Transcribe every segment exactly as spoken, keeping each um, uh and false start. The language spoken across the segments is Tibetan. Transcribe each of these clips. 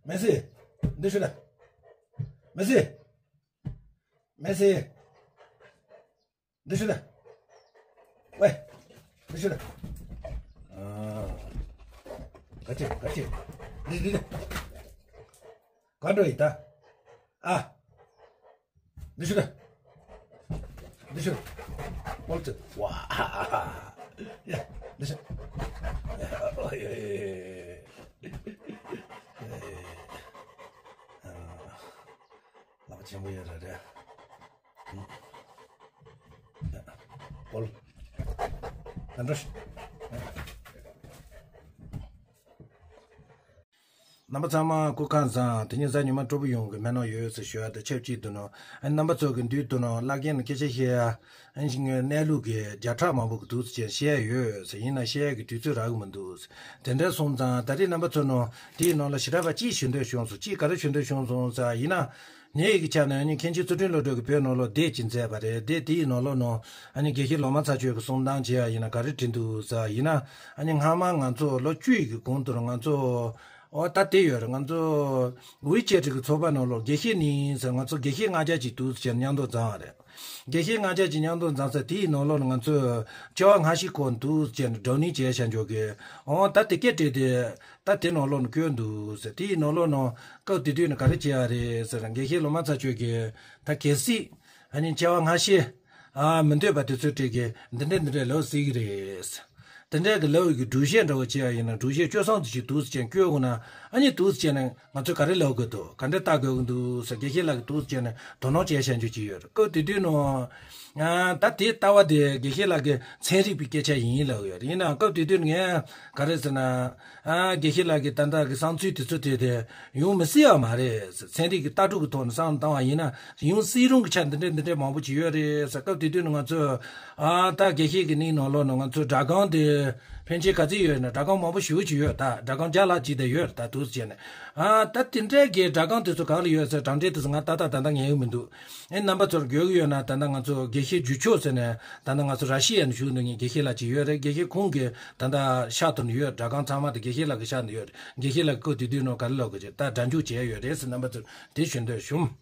མེ་སི། འདི་ཤོད་ད། མེ་སི། མེ་སི། འདི་ཤོད་ད། ཝེ། འདི་ཤོད་ད། ཨ། ག་ཅི་ག་ཅི། འདི་འདི་འདི། ག་འགྲོ་ཡི་ད། ཨ། འདི་ཤོད་ད། འདི་ཤོད། ཨོལ་ཏི། ཝ། ཡ། འདི་ཤོད། ཡ། ཨོ་ཡ་ཡ་ཡ། ཨ། ལག་ཆེན་པོ་ཡོད་རེད་རེད། ཨོལ། ད་འགྲོ་ཤོག་རྣམ་པ་ཚང་མ་སྐུ་ཁམས་བཟང་། དེ་ཉིན་གཟའ་ཉི་མ་སྤྲོ་པོ་ཡོང་གི་སྨོན་ལམ་ཡོད་ཟེར་ཞུ་ཡ་དང་ཆབས་ཅིག་ཏུ་ནོ། ཨ་རྣམ་པ་ཚོ་གི་མདུན་དུ་ནོ་བླ་རྒན་ལ་སྐད་ཆ་བཤད་ཡ། ཨ་ནི་གནས་ལུགས་ཀྱི་བརྒྱ་ཕྲག་མང་པོ་གི་འདུག་ཟེར་བཤད་ཡ་ཡོད་ཟེར། ཡིན་ན་བཤད་ཡ་གི་དུས་ཚོད་རག་གི་མི་འདུག་ཟེར། དེ་འདྲ་སོང་ཙང་ད་རེས་རྣམ་པ་ཚོ་ནོ་དེའི་ནང་ལ་ཞེ་དྲག་པ་ཅིག་ཞུ་འདོད་བྱུང་སོང་། ཅིག་ག་རེ་ཞུ་འདོད་བྱུང་སོང་ཟེར་ཡིན་ན། ངེད་ཀྱི་ཆ་ནས་ཨ་ནི་མཁན་ཆེན་ཚུལ་ཁྲིམས་བློ་གྲོས་ཀྱིས་བོད་ནང་ལོགས་སྡེ་གཅིག་མཛད་པ་རེད། སྡེ་དེའི་ནང་ལོགས་ནང་ཨ་ནི་དགེ་བཤེས་ལོ་མ་ཚ་ཆོས་ཀྱི་གསུང་སྟངས་བྱེད་ཡ་ཡིན་ན་ག་རེ་བྲིས་འདུག་ཟེར་ཡིན་ན། ཨ་ནི་སྔ་མ་ང་ཚོ་ལོ་བཅུ་ཡི་གི་གོང་དུ་ང་ཚོ། ཨོ་ད་དེ་ཡོད་རེད། ང་ཚོ་ཝི་ཆེ་ཊི་གི་ཚོགས་པ་ནང་ལོགས་དགེ་བཤེས་གཉིས་ཟེར། ང་ཚོ་དགེ་བཤེས་ལྔ་བརྒྱ་ཅིག་འདུག་ཟེར་མཉམ་དུ་བརྫངས་པ་རེད། དགེ་བཤེས་ལྔ་བརྒྱ་ཅིག་མཉམ་དུ་བརྫངས་ཚེ་དེའི་ནང་ལོགས་ནས་ང་ཚོས་སྐྱེ་བ་སྔ་ཕྱི་སྐོར་འདུག་ཟེར་ནས་བགྲོ་གླེང་བྱས་བཞག་འཇོག་གི། ཨོ་ད་དེ་སྐད་བྲིས་ཏེ་ད་དེ་ནང་ལོགས་ནས་བཀོད་འདུག་ཟེར། དེའི་ནང་ལོགས་ནང་སྐབས་དེ་དུས་ནས་ག་རེ་བྱས་ཡ་རེད་ཟེར་ན། དགེ་བཤེས་ལོ་མ་ཚ་ཆོས་ཀྱིས་ད་གལ་སྲིད་ཨ་ནི་སྐྱེ་བ་སྔ་ཕྱི་ཨ་མི་འདོད་པ་དེ་ཚོའི་གྲས་ཀྱིས་འདི་འདྲས་འདི་འདྲས་ལབ་སྲིད་ཀྱི་རེད། དེ་འདྲས་ཀྱི་ལབ་ཡོད་ཀྱི་སྒྲུབ་བྱེད་འདྲ་བོ་བྱས་ཡ་ཡིན་ན་སྒྲུབ་བྱེད་སྤྱོད་བཟང་དེ་ཞིག་འདུག་ཟེར་བྱས་བཀོད་དགོས་ན། ཨ་ནི་འདུག་ཟེར་བྱས་ནས་ང་ཚོས་ག་རེ་ལབ་དགོས་འདུག་ག་འདྲས་བལྟ་དགོས་ཀྱི་འདུག་ཟེར་དགེ་བཤེས་ལགས་ཀྱིས་འདུག་ཟེར་བྱས་ནས་དོ་སྣང་བྱས་བཞག་འཇོག་ཅིག་ཡོད་རེད། སྐབས་དེ་དུས་ནང་ཨ་ད་དེ་ལྟ་བ་དེ་དགེ་བཤེས་ལགས་ཀྱི་ཚན་རིག་པའི་སྐད་ཆ་ཡིན་ལབ་ཡོད་རེད། ཡིན་ནའང་སྐབས་དེ་དུས་ངས་ག་རེ་ཟེར་ན། ཨ་དགེ་བཤེས་ལགས་ཀྱི་ད་ལྟ་གི་བསམ་ཚུལ་དེ་ཚོ་དེ་དེ་ཡོང་མི་སྲིད་པ་མ་རེད། ཚན་རིག་གི་ལྟ་གྲུབ་ཀྱི་ཐོག་ནས་བསམ་བློ་བཏང་བ་ཡིན་ན་ཡོང་སྲིད་རུང་གི་ཆ་འདི་འདྲས་འདི་འདྲས་མང་པོ་ཅིག་ཡོད་རེད་ཟེར། སྐབས་དེ་དུས་ནས་ང་ཚོས་ཨ་ད་དགེ་བཤེས་ཀྱི་གླིང་ནང་ལོགས་ནས་ང་ཚོས་སྒྲ་སྒམ་དེ་ཕན་ཆད་ག་ཚོད་ཡོད་ན། སྒྲ་སྒམ་མང་པོ་ཞེ་པོ་ཅིག་ཡོད། ད་སྒྲ་སྒམ་བརྒྱ་ལྷག་ཅིག་དེ་ཡོད་ད་འདུག་ཟེར་ནས། ཨ་ད་དེ་འདྲས་ཀྱི་སྒྲ་སྒམ་དེ་ཚོ་གང་ལ་ཡོད་ཟེར་གྲངས་འདྲེན་དེ་ཚོ་ང་ཏག་ཏག་ད་ལྟ་ཉན་གི་མི་འདུག་ཨེ་རྣམ་པ་ཚོར་དགོས་ཀྱི་ཡོད་ན། ད་ལྟ་ང་ཚོ་དགེ་བཤེས་འཇུ་ཆོག་ཟེར་ནས་ད་ལྟ་ང་ཚོ་ར་ཤི་ཡ་ནས་བཞུགས་འདུག་མཁན་དགེ་བཤེས་ལགས་ཅིག་ཡོད་རེད། དགེ་བཤེས་ཁོང་གི་ད་ལྟ་ཤག་ཏུ་ནས་ཡོད། སྒྲ་སྒམ་ཚང་མ་དེ་དགེ་བཤེས་ལགས་ཀྱི་ཤག་ནས་ཡོད་རེད། དགེ་བཤེས་ལགས་ཀྱིས་སྐབས་དེ་དུས་ནང་ག་རེ་ལབ་དགོས་ཀྱི་ད་སྒྲ་འཇུག་བྱས་ཡོད་རེད་ཟེར་རྣམ་པ་ཚོར་དེ་ཞུ་འདོད་བྱུང་།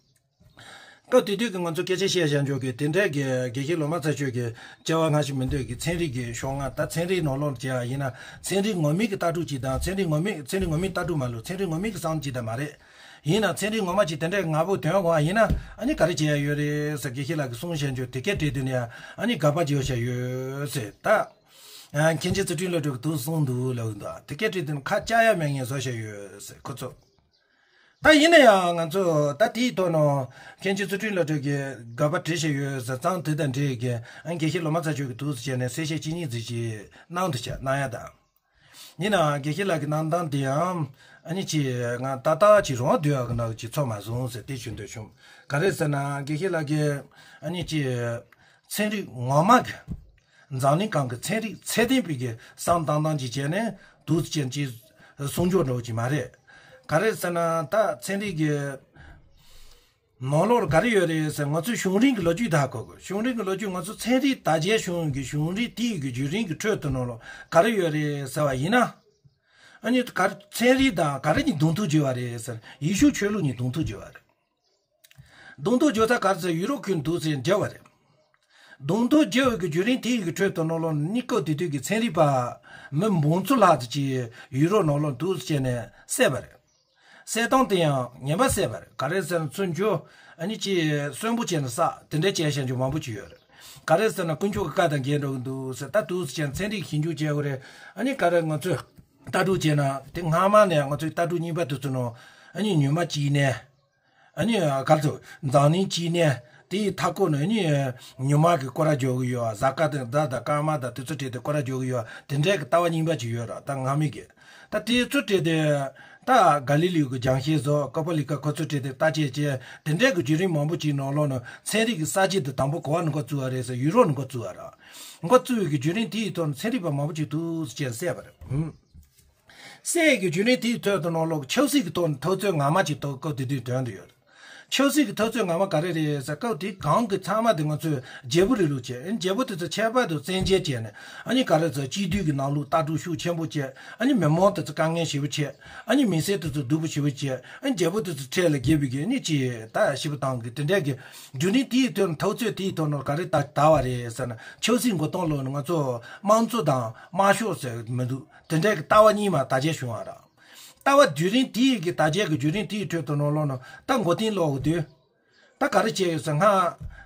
སྐབས་དེ་དུས་ཀྱི་ང་ཚོ་སྐད་ཆ་བཤད་བཞག་འཇོག་གི་དེ་འདྲའི་གི་དགེ་བཤེས་ལོ་མ་ཚ་ཆོས་ཀྱི་སྐྱེ་བ་སྔ་ཕྱི་མི་འདོད་ཀྱི་ཚན་རིག་གི་ཕྱོགས་སྔ། ད་ཚན་རིག་ནང་ལོགས་བྱས་པ་ཡིན་ན་ཚན་རིག་ངོ་མའི་གི་ལྟ་གྲུབ་ཅིག་དང་། ཚན་རིག་ངོ་མའི་ཚན་རིག་ངོ་མའི་ལྟ་གྲུབ་མ་ལུས་ཚན་རིག་ངོ་མའི་གི་བསམ་ཅིག་དང་མ་རེད། ཡིན་ན་ཚན་རིག་ངོ་མ་ཅིག་དེ་འདྲའི་ང་པོ་དོན་གོ་བ་ཡིན་ན་ཨ་ནི་ག་རེ་བྱེད་ཡ་ཡོད་རེད་ཟེར་དགེ་བཤེས་ལགས་ཀྱིས་གསུངས་བཞག་འཇོག་དེ་སྐད་བྲིས་དུས་ནས་ཨ་ནི་དགག་པ་བྱེད་ཡ་ཡོད་ཟེར། ད་མཁན་ཆེན་ཚུལ་ཁྲིམས་བློ་གྲོས་ཀྱིས་འདུག་གསུངས་འདུག་ལབ་གི་འདུག་དེ་སྐད་བྲིས་དུས་ནས་ཁ་བཅག་ཡ་མེད་མཁན་བཟོ་བཞག་ཡོད་ཟེར་ཁོ་ཚོ། ད་ཡིན་ན་ཡང་ང་ཚོ་ད་དེའི་ཐོག་ནས་མཁན་ཆེན་ཚུལ་ཁྲིམས་བློ་གྲོས་ཀྱིས་དགག་པ་བྲིས་བཞག་ཡོད་ཟེར་ཙང་། དེ་དང་འབྲེལ་གྱི་ཨ་དགེ་བཤེས་ལོ་མ་ཚ་ཆོས་ཀྱིས་འདུག་ཟེར་བྱས་ནས་གསལ་བཤད་ཅི་ཉིད་ཟིག་ཅིག་གནང་འདུག་བྱས་གནང་ཡ་དང་། ཡིན་ནའང་དགེ་བཤེས་ལགས་ཀྱི་གནང་སྟངས་དེའང་ཨ་ནི་ཅིག་ང་ཏག་ཏག་ཅིག་རང་སྡུག་ཡག་གི་ནང་ཅིག་ཚོར་མ་སོང་ཟེར་དེ་ཞུ་འདོད་བྱུང་། ག་རེ་ཟེར་ན་དགེ་བཤེས་ལགས་ཀྱིས་ཨ་ནི་ཅིག་ཚན་རིག་ངོ་མ་གི་འཛམ་གླིང་སྒང་གི་ཚན་རིག་ཚད་ལྡན་པའི་གི་བསམ་བཏང་སྟངས་ཅིག་བྱས་ནས་འདུག་ཅན་ཅིག་གསུང་ཆོས་འདྲ་བོ་ཅིག་མ་རེད། ག་རེ་ཟེར་ན་ད་ཚན་རིག་གི་ནང་ལོགས་ལ་ག་རེ་ཡོད་རེད་ཟེར། ང་ཚོའི་བྱུང་རིམ་གྱི་ལོ་རྒྱུས་ད་གོ་དགོས། བྱུང་རིམ་གྱི་ལོ་རྒྱུས་ང་ཚོ་ཚན་རིག་དར་རྒྱས་བྱུང་གི་བྱུང་རིམ་དེ་ཡི་གི་བརྒྱུད་རིམ་གྱི་ཁྲོད་དུ་ནང་ལོགས་ག་རེ་ཡོད་རེད་ཟེར་བ་ཡིན་ན། ཨ་ནི་ག་རེ་ཚན་རིག་དང་ག་རེ་གཉིས་གདོང་ཐུག་བྱས་པ་རེད་ཟེར། ཡེ་ཤུ་ཆོས་ལུགས་གཉིས་གདོང་ཐུག་བྱས་པ་རེད། གདོང་ཐུག་བྱས་ས་ག་རེ་ཟེར་ཡུ་རོབ་ཁུལ་འདུག་ཟེར་བྱས་པ་རེད། གདོང་ཐུག་བྱས་པའི་གི་བརྒྱུད་རིམ་དེ་ཡི་གི་ཁྲོད་དུ་ནང་ལོགས་ནས་སྐབས་དེ་དུས་ཀྱི་ཚན་རིག་པ་མི་འབུམ་ཚོ་ལྷག་ཙམ་ཅིག་ཡུ་རོབ་ནང་ལོགས་འདུག་ཟེར་བྱས་ནས་བསད་པ་རེད། བསད་སྟངས་དེ་ཡང་ངན་པ་བསད་པ་རེད། ག་རེ་ཟེར་ན་ཚུར་འཇུ་ཨ་ནི་ཅིག་གསོན་པོ་བྱས་ནས་བསགས་དེ་འདྲ་བྱས་བཞག་རྒྱུ་མང་པོ་ཅིག་ཡོད་རེད། ག་རེ་ཟེར་ན་དཀོན་མཆོག་གི་བཀའ་དང་འགལ་འགྲོ་གི་འདུག་ཟེར། ད་འདུག་ཟེར་བྱས་ཚན་རིག་ཞིབ་འཇུག་བྱས་དགོས་རེད། ཨ་ནི་ག་རེ་ང་ཚོས་ལྟ་གྲུབ་བྱས་ན་དེ་སྔ་མ་ནས་ང་ཚོའི་ལྟ་གྲུབ་རྙིང་པ་དེ་ཚོ་ནང་ཨ་ནི་ཉི་མ་གཅིག་ནས། ཨ་ནི་ག་རེ་ཟེར་འཛམ་གླིང་གཅིག་ནས་དེའི་མཐའ་སྐོར་ནས་ཨ་ནི་ཉི་མ་གི་སྐོར་ར་འཇོག་གི་ཡོད། གཟའ་སྐར་དང་ཟླ་དང་སྐར་མ་དང་དེ་ཚོ་བྲིས་ཏེ་སྐོར་ར་འཇོག་གི་ཡོད། དེ་འདྲའི་གི་ལྟ་བ་རྙིང་པ་ཅིག་ཡོད་ར། ད་སྔ་མའི་གི་ད་དེ་ཚོ་བྲིས་ཏེ་ད་ག་ལི་ལིའུ་གི་སྦྱང་བཤད་བཟོ། ཀོ་པར་ནི་ཀ་ཁོ་ཚོ་བྲིས་ཏེ་ལྟ་དཔྱད་བྱས། དེ་འདྲའི་གི་བརྒྱུད་རིམ་མང་པོ་ཅིག་ནང་ལོགས་ནས་ཚན་རིག་གི་གསར་བརྗེ་དེ་དང་པོ་ག་བ་ནས་འགོ་བཙུགས་པ་རེད་ཟེར་ཡུ་རོབ་ནས་འགོ་བཙུགས་པ་ར། འགོ་བཙུགས་པའི་གི་བརྒྱུད་རིམ་དེའི་ཐོག་ནས་ཚན་རིག་པ་མང་པོ་ཅིག་འདུག་ཟེར་བྱས་བསད་པ་རེད། ཧུམ། བསད་ཀྱི་བརྒྱུད་རིམ་དེའི་ཐོག་ཏུ་ནང་ལོགས་ཆབ་སྲིད་ཀྱི་ཐོག་ནས་འཐབ་རྩོད་ངར་མ་ཅིག་ཐོག་སྐབས་དེ་དུས་དོན་དུ་ཡོད། ཆབ་སྲིད་ཀྱི་འཐབ་རྩོད་ངོ་མ་ག་རེ་རེད་ཟེར་སྐབས་དེ་གང་གི་ཚང་མ་དེ་ང་ཚོས་རྒྱལ་པོ་རིང་ལུགས་བྱས། རྒྱལ་པོ་དེ་ཚོ་ཁྱད་པར་དུ་བཙན་འཇལ་བྱས་ནས་ཨ་ནི་ག་རེ་ཟེར་སྤྱི་འཐུས་ཀྱི་ནང་ལུགས་ལྟ་གྲུབ་ཤུགས་ཆེན་པོ་བྱས། ཨ་ནི་མི་མང་དེ་ཚོ་དཀའ་ངལ་ཞེ་པོ་བྱས། ཨ་ནི་མི་སེར་དེ་ཚོ་སྡུག་པོ་ཞེ་པོ་བྱས། ཨ་ནི་རྒྱལ་པོ་དེ་ཚོ་འཕྲལ་ལ་རྒྱལ་པོའི་གི་ཨ་ནི་ཅི་ད་ཞེ་པོ་བཏང་གི་དེ་འདྲས་ཀྱི་བརྒྱུད་རིམ་དེའི་ཐོག་ནས་འཐབ་རྩོད་དེའི་ཐོག་ནས་ག་རེ་ད་དར་བ་རེད་ཟེར་ན། ཆབ་སྲིད་མགོ་རྟིང་སློག་ནས་ང་ཚོ་དམངས་གཙོ་དང་དམར་ཤོག་ཟེར་མི་འདུག་དེ་འདྲས་ཀྱི་ལྟ་བ་གཉིས་མར་དར་རྒྱས་བྱུང་བ་རེད། ལྟ་བ་བརྒྱུད་རིམ་དེ་ཡི་གི་དར་རྒྱས་ཀྱི་བརྒྱུད་རིམ་དེ་ཡི་ཁྲོད་དུ་ནང་ལོགས་ནང་ད་མགོ་རྟིང་སློག་དགོས་དུས། ད་ག་རེ་བྱས་ཡོད་ཟེར་ན།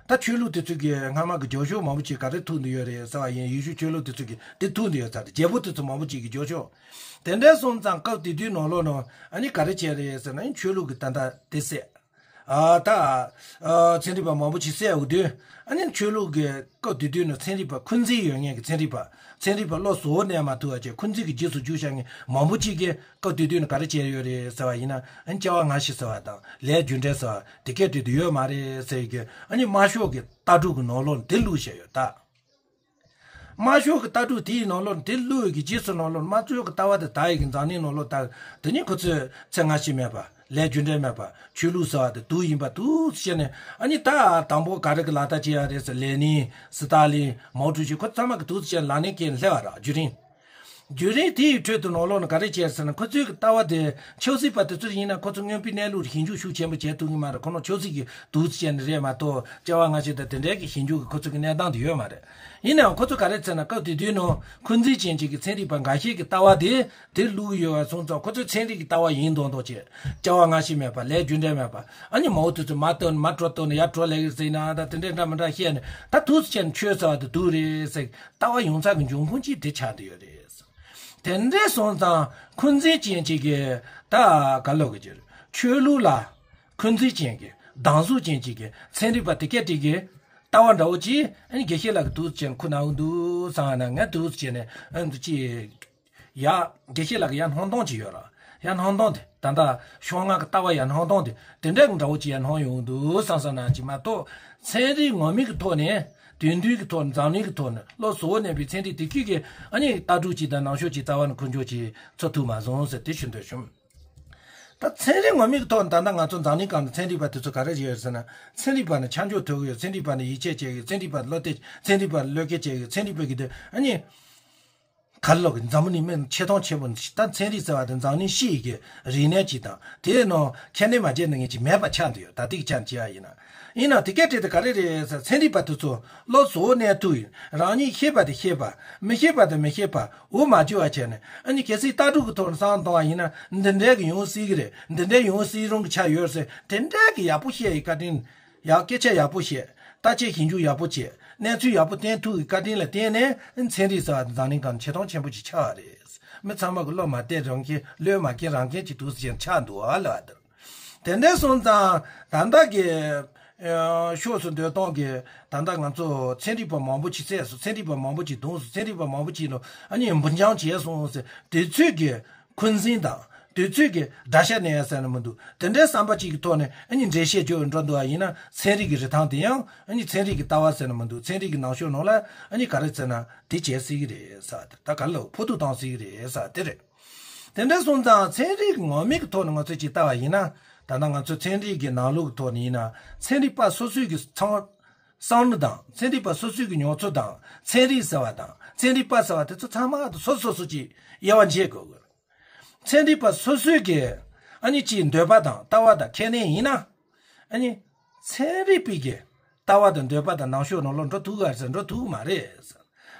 ད་ཆོས་ལུགས་དེ་ཚོ་གི་སྔ་མ་གི་རྒྱབ་ཤོག་མང་པོ་ཅིག་ག་རེ་ཐུག་འདུག་ཡོད་རེད་ཟེར་བ་ཡིན། ཡེ་ཤུ་ཆོས་ལུགས་དེ་ཚོ་གི་དེ་ཐུག་འདུག་ཡོད་ཟེར། རྒྱལ་པོ་དེ་ཚོ་མང་པོ་ཅིག་གི་རྒྱབ་ཤོག་དེ་འདྲ་སོང་ཙང་སྐབས་དེ་དུས་ནང་ལོགས་ནང་ཨ་ནི་ག་རེ་བྱས་རེད་ཟེར་ན། ཆོས་ལུགས་ཀྱི་ད་ལྟ་དེ་བསད། ཨ་ད། ཨ་ཚན་རིག་པ་མང་པོ་ཅིག་བསད་འོ་དུས། ཨ་ནི་ཆོས་ལུགས་ཀྱི་སྐབས་དེ་དུས་ནས་ཚན་རིག་པ་འཁོན་འཛིན་ཡོད་མཁན་གྱི་ཚན་རིག་པ། ཚན་རིག་པ་བློ་གཟུ་བོ་གནས་མ་ཐུབ་པ་བྱས་འཁོན་འཛིན་གྱི་རྗེས་སུ་རྒྱུགས་བཞག་མཁན་མང་པོ་ཅིག་གིས་སྐབས་དེ་དུས་ནས་ག་རེ་བྱས་ཡོད་རེད་ཟེར་བ་ཡིན་ན། ཨ་ནི་སྐྱེ་བ་སྔ་ཕྱི་ཟེར་བ་དང་ལས་རྒྱུ་འབྲས་ཟེར་བ་དེ་སྐད་དུ་དུ་ཡོད་མ་རེད་ཟེར་གྱི། ཨ་ནི་དམར་ཤོག་གི་ལྟ་གྲུབ་ཀྱི་ནང་ལོགས་དེ་བླུགས་བཞག་ཡོད་ད། དམར་ཤོག་གི་ལྟ་གྲུབ་དེའི་ནང་ལོགས་དེ་བླུགས་ཀྱི་རྗེས་སུ་ནང་ལོགས་དམར་ཤོག་གི་ལྟ་བ་དེ་དག་ཡི་གི་འཛམ་གླིང་ནང་ལོགས་དག་དེ་ནི་ཁོ་ཚོས་ཚེ་སྔ་ཕྱི་མེད་པ། ལས་རྒྱུ་འབྲས་མེད་པ། ཆོས་ལུགས་ཟེར་བ་དེ་དུག་ཡིན་པ་དུག་ཟེར་ནས། ཨ་ནི་ད་དང་པོ་ག་རེ་གི་ལག་བསྟར་བྱེད་ཡ་རེད་ཟེར། ལེ་ནིན། སི་ཏཱ་ལིན། མའོ་ཀྲུའུ་ཞི། ཁོ་ཚང་མ་གི་དུག་ཟེར་ནས་ལག་ལེན་བཀལ་ནས་སླེབས་པ་རེད། བརྒྱུད་རིམ། བརྒྱུད་རིམ་དེ་ཡི་ཁྲོད་དུ་ནང་ལོགས་ནས་ག་རེ་བྱས་ཟེར་ན། ཁོ་ཚོའི་གི་ལྟ་བ་དེ་ཆབ་སྲིད་པ་དེ་ཚོ་ཡིན་ན་ཁོ་ཚོ་སྔོན་དཔག་གནས་ལུགས་ཞིབ་འཇུག་ཤུགས་ཆེན་པོ་བྱས་ཐུབ་ཀྱི་མ་རེད། ཁོ་རང་ཆབ་སྲིད་ཀྱི་དུག་ཟེར་ནས་རེད་མ་གཏོགས་སྐྱེ་བ་སྔ་ཕྱི་དང་དེ་འདྲའི་གི་ཞིབ་འཇུག་གི་ཁོ་ཚོ་གི་གནས་སྟངས་དེ་ཡོད་མ་རེད། ཡིན་ནའང་ཁོ་ཚོ་ག་རེ་ཟེར་ན། སྐབས་དེ་དུས་ནང་འཁོན་འཛིན་ཅན་ཅིག་གི་ཚན་རིག་པ་འགའ་ཤས་ཀྱི་ལྟ་བ་དེ་དེ་བླུགས་ཡོད་པ་སོང་ཙང་ཁོ་ཚོའི་ཚན་རིག་གི་ལྟ་བ་ཡིན་མདོག་མདོག་བྱས། སྐྱེ་བ་སྔ་ཕྱི་མེད་པ། ལས་རྒྱུ་འབྲས་མེད་པ། ཨ་ནི་མའོ་དེ་ཚོ་མར་བཏོན་ནས་མར་གྲོ་བཏོན་ནས་ཡར་གྲོ་ལེགས་ཟེར་ན། ད་དེ་འདྲའི་འདྲ་མི་འདྲ་བཤད་ནས་ད་དུག་ཟེར་ནས་ཆོས་ཟེར་བ་དེ་དུག་རེད་ཟེར། ལྟ་བ་ཡོངས་གྲགས་ཀྱི་འབྱུང་ཁུངས་ཅིག་དེ་ཆགས་བསྡད་ཡོད་རེད། དེ་འདྲ་སོང་ཙང་འཁོན་འཛིན་ཅན་ཅིག་གིས་ད་ག་ལོག་གི་ཆོས་ལུགས་ལ་འཁོན་འཛིན་ཅན་གྱི་སྡང་ཟུག་ཅན་ཅིག་གི་ཚན་རིག་པ་དེ་སྐད་ཅིག་གི་ལྟ་བ་འདྲ་བོ་ཅིག་ཨ་ནི་དགེ་བཤེས་ལགས་ཀྱིས་དུག་ཟེར་ནས་ཁུར་གནང་འདུག་བསམ་ན། ངས་དུག་ཟེར་ནས་ཨ་ནི་ཅིག་ཡ། དགེ་བཤེས་ལགས་ཀྱིས་ཡར་སྣང་སྟོང་ཅིག་ཡོད་ར། ཡར་སྣང་སྟོང་དེ་ད་ལྟ་ཤོག་ངག་གི་ལྟ་བ་ཡར་སྣང་སྟོང་དེ་དེ་འདྲ་གི་འདྲ་བོ་ཅིག་ཡར་སྣང་ཡོང་འདུག་བསམ་བསམ་ན་ཅིག་མ་གཏོགས། ཚན་རིག་ངོ་མའི་གི་ཐོག་ནས། དོན་བསྡུའི་གི་ཐོག་ནས། འཛམ་གླིང་གི་ཐོག་ནས་བློ་གཟུ་བོར་གནས་པའི་ཚན་རིག་དེ་གཅིག་གི་ཨ་ནི་ལྟ་གྲུབ་ཅིག་དང་ནང་ཤོག་ཅིག་རྩ་བ་ནས་ཁུར་འཇོག་ཅིག་ཚོར་ཐུབ་མ་སོང་ཟེར་དེ་ཞུ་འདོད་བྱུང་། ད་ཚན་རིག་ངོ་མའི་གི་ཐོག་ནས་ད་ལྟ་ང་ཚོ་འཛམ་གླིང་སྒང་ནས་ཚན་རིག་པ་དེ་ཚོ་ག་རེ་ཡོད་ཟེར་ན། ཚན་རིག་པ་ནས་ཆ་འཇོག་ཐོབ་ཀྱི་ཡོད། ཚན་རིག་པ་ནས་ཡིད་ཆེས་བྱེད་ཀྱི་ཡོད། ཚན་རིག་པ་བློ་གཏད། ཚན་རིག་པ་བློ་སྐྱེད་བྱེད་ཀྱི་ཡོད། ཚན་རིག་པ་གི་དེ་ཨ་ནི། ག་ལོག་གི་འཛམ་བུ་གླིང་མི་ཆེ་མཐོང་ཆེན་པོ་ནི་ད་ཚན་རིག་ཟེར་བ་དེ་འཛམ་གླིང་སྤྱི་ཡི་གི་རིག་གནས་ཅིག་དང་དེའི་ནང་ཁས་ལེན་མ་བྱས་ནས་ངེས་ཅིག་མེད་པ་ཆགས་འདུག་ཡོད། ད་ལྟའི་ཆ་ནས་བྱས་པ་ཡིན་ན། ཡིན་ན་དེ་སྐད་བྲིས་ཏེ་ག་རེ་རེད་ཟེར། ཚན་རིག་པ་དེ་ཚོ་བློ་གཟུ་བོར་གནས་ཐུབ་ཡོད། རང་ཉིད་ཤེས་པ་དེ་ཤེས་པ། མི་ཤེས་པ་དེ་མི་ཤེས་པ། འུ་མ་བརྗོད་པ་བྱས་ནས་ཨ་ནི་གལ་སྲིད་ལྟ་གྲུབ་ཀྱི་ཐོག་ནས་བསམ་བློ་གཏོང་བ་ཡིན་ན། འདི་འདྲའི་གི་ཡོང་སྲིད་ཀྱི་རེད། འདི་འདྲའི་ཡོང་སྲིད་རུང་གི་ཆ་ཡོད་ཟེར། དེ་འདྲའི་གི་ཡག་པོ་བཤད་ཡི་བཀའ་དྲིན། ཡག་སྐད་ཆ་ཡག་པོ་བཤད། བརྟག་དཔྱད་ཞིབ་འཇུག་ཡག་པོ་བྱས། གནས་ཚུལ་ཡག་པོ་བསྟན་ཐུབ་ཀྱི་བཀའ་དྲིན་ལ་བརྟེན་ནས་ཚན་རིག་ཟེར་བ་འཛམ་གླིང་སྒང་ཆེ་མཐོང་ཆེན་པོ་ཅིག་ཆགས་པ་རེད། མི་ཚང་མ་གི་བློ་མ་གཏད་རང་གིས། བློས་མ་འགེལ་རང་འགེལ་གྱི་དུས་སུ་ཅན་ཆགས་འདུག་ཨ་ལ་དེར། དེ་འདྲ་སོང་ཙང་ད་ལྟ་གི་ཕྱོགས་སུ་འདོད་སྟངས་ཀྱི་ད་ལྟ་ང་ཚོ་ཚན་རིག་པ་མང་པོ་ཅིག་བསད་སོང་། ཚན་རིག་པ་མང་པོ་ཅིག་བརྡུངས་སོང་། ཚན་རིག་པ་མང་པོ་ཅིག་ལ་ཨ་ནི་འབུད་རྐྱང་བྱས་སོང་ཟེར། དེ་ཚོས་ཀྱི་འཁོན་འཛིན་དང་དེ་ཚོས་ཀྱི་དགྲ་ཤ་ནས་ཡ་ཟེར་ན་མི་འདུག་དེ་འདྲའི་བསམ་པ་གཅིག་གི་ཐོག་ནས་ཨ་ནི་འགྲེལ་བཤད་བརྗོད་འགྲོ་འདུག་པ་ཡིན་ན། ཚན་རིག་གི་རིན་ཐང་དེ་ཡང་ཨ་ནི་ཚན་རིག་གི་ལྟ་བ་ཟེར་ན་མི་འདུག་ཚན་རིག་གི་ནང་ཤོག་ནང་ལ་ཨ་ནི་ག་རེ་ཟེར་ན་དེ་བྱས་སྲིད་ཀྱི་རེད་ཟེར། དེ་ད་ག་ལ་ཕོག་ཐུག་བཏང་སྲིད་ཀྱི་རེད་ཟེར་དེ་རེད། དེ་འདྲ་སོང་ཙང་ཚན་རིག་ངོ་མའི་གི་ཐོག་ནས་ང་ཚོས་ཅིག་ལྟ་བ་ཡིན་ན། ད་ལྟ་ང་ཚོ་ཚན་རིག་གི་ནང་ལོགས་ཀྱི་ཐོག་ནས་ཡིན་ན། ཚན་རིག་པ་སོ་སོའི་གི་ཚང་བསམ་བློ་དང་། ཚན་རིག་པ་སོ་སོའི་གི་མྱོང་ཚོར་དང་། ཚན་རིག་ཟེར་བ་དང་ཚན་རིག་པ་ཟེར་བ་དེ་ཚོ་ཚང་མ་དུ་སོ་སོ་སོ་ཅིག་དབྱེ་བ་འབྱེད་དགོས་དགོས། ཚན་རིག་པ་སོ་སོའི་གི་ཨ་ནི་ཅིག་འདོད་པ་དང་ལྟ་བ་དང་ཁས་ལེན་ཡིན་ན། ཨ་ནི་ཚན་རིག་པའི་གི་ལྟ་བ་དང་འདོད་པ་དང་ནང་ཤོག་ནང་ལོགས་འགྲོ་ཐུབ་ག་ཟེར། འགྲོ་ཐུབ་མ་རེད།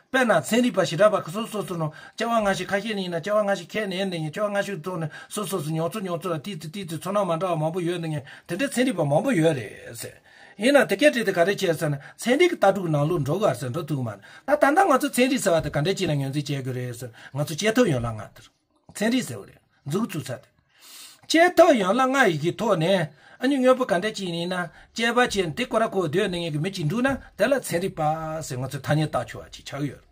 དཔེར་ན་ཚན་རིག་པ་ཞེ་དྲག་པ་སོ་སོ་སོ་ནང་སྐྱེ་བ་སྔ་ཕྱི་ཁ་ཤས་ནས་ཡིན་ན། སྐྱེ་བ་སྔ་ཕྱི་ཁས་ལེན་ནས་ཡིན། སྐྱེ་བ་སྔ་ཕྱི་ཐོག་ནས་སོ་སོ་སོ་མྱོང་ཚོར་མྱོང་ཚོར་ལ་ཏིག་ཙི་ཏིག་ཙི་ཚོར་སྣང་མ་འདྲ་བ་མང་པོ་ཡོད་ནས་ཡིན། དེ་འདྲའི་ཚན་རིག་པ་མང་པོ་ཡོད་རེད་ཟེར། ཡིན་ན་དེ་སྐད་བྲིས་ཏེ་ག་རེ་བྱས་ཟེར་ན། ཚན་རིག་གི་ལྟ་གྲུབ་ནང་ལོགས་འགྲོ་ག་ཟེར། འགྲོ་ཐུབ་མ་རེད། ད་ད་ལྟ་ང་ཚོ་ཚན་རིག་ཟེར་བ་དེ་ག་འདྲ་ཅིག་ལ་ངོས་འཛིན་བྱེད་དགོས་རེད་ཟེར། ང་ཚོ་བྱེད་ཐབས་ཡོད་ལ་ང་དེར། ཚན་རིག་ཟེར་བ་རེད། འཛུགས་བཙུགས་ཚར་ཏེ། བྱེད་ཐབས་ཡན་ལག་ལྔ་ཡི་གི་ཐོག་ནས་ཨ་ནི་དངོས་པོ་ག་འདྲ་ཅིག་ཡིན་ན་དཔྱད་པ་བྱས་ཏེ་ཁོ་ར་ཁོ་སྡོད་ནས་ངེས་ཀྱི་མི་གཅིག་འདུག་ན། དེ་ལ་ཚན་རིག་པ་ཟེར་ང་ཚོས་ཐ་སྙད་བཏགས་ཆོག་པ་ཅིག་ཆགས་ཡོད།